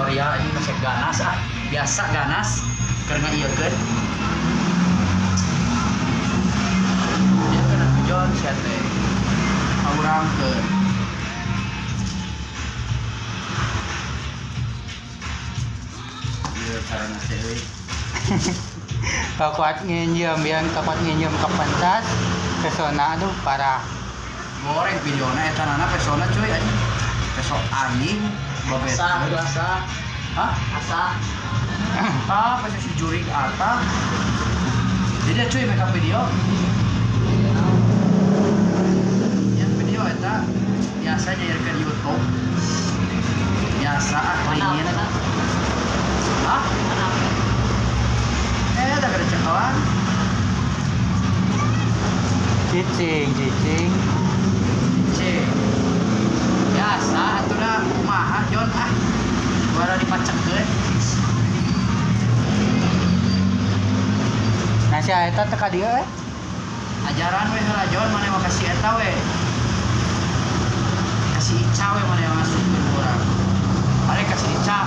Tutorial ini masih ganas ah. Biasa ganas keur ngaieukeun. Dia kena tujuan sia teh. Ngurangkeun. Ieu carana teh euy. Kakuat nginjem yang kakuat nginjem ke pentas pesona aduh parah. Goreng videona eta nana pesona cuy anjing. Peso anjing babet. Asa, asa. Hah? Asa. Ah, peso si jurig ata. Jadi cuy make up video. Yang video eta biasa nyairkeun YouTube. Biasa ah ringin. Hah? Da kada cekelan. Cicing, cicing. Cicing. Biasa atuh da kumaha Jon ah. Bara dipacekeun. Nah si eta teh ka dieu eh. Ajaran we heula Jon maneh mah kasih eta we. Kasih Ica we maneh masukkeun urang. Mane kasih Ica.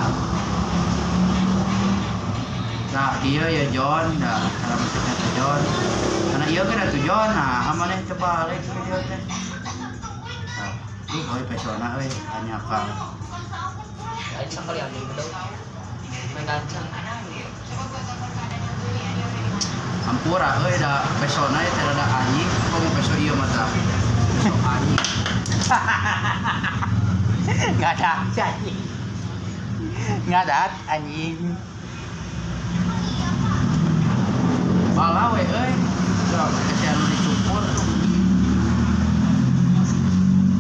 Nah, iya ya John, nah cara masuknya teh John. Karena iya kan atuh John, nah amaneh teu balik video teh. Nah, ih euy pesona euy hanya ka. Aing sakali anjing betul. Main kancang. Hampura euy da pesona ya teh rada anjing, komo peso ieu mah tah. Peso anjing. Enggak ada anjing. Enggak ada anjing. Bala we euy. Sok kasih anu dicukur tuh.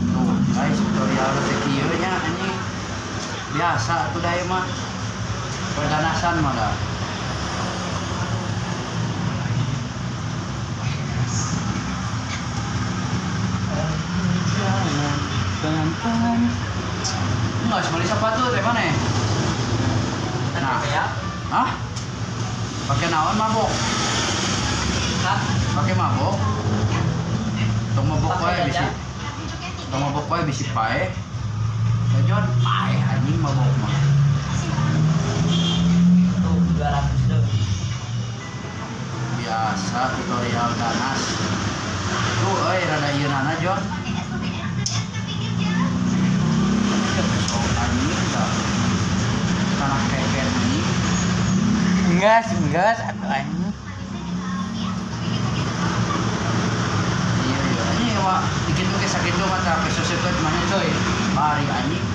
Tuh, guys, tutorial teh kieu nya anjing. Biasa atuh da ieu mah. Perganasan mah da. Pelan-pelan. Enggak, beli sepatu teh mana? Nah, hah? Pakai naon mabok? Hah? Pakai mabok? Tong mabok wae bisi. Tong mabok wae bisi pae. Ya Jon, pae anjing mabok mah. Tuh 200 tuh. Biasa tutorial ganas. Tuh euy rada ieu nana Jon. Sok anjing dah. Tanah keken anjing. Enggak, atuh anjing. Iya iya anjing wah dikitu ge sakitu mah tah peso seukeut mah coy. Bari anjing.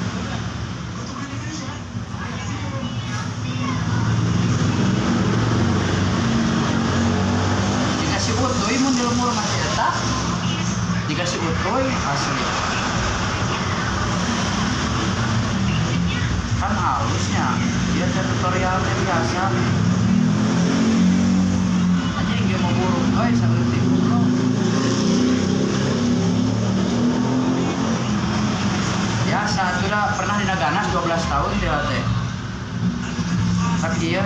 Dikasih utuy mun di lemur mah si eta. Dikasih utuy asli. Kan halusnya. Dia teh tutorial teh biasa. Anjing ge mau buruk euy saeutik goblok. Biasa atuh da pernah dina ganas 12 tahun teh teh. Tapi ieu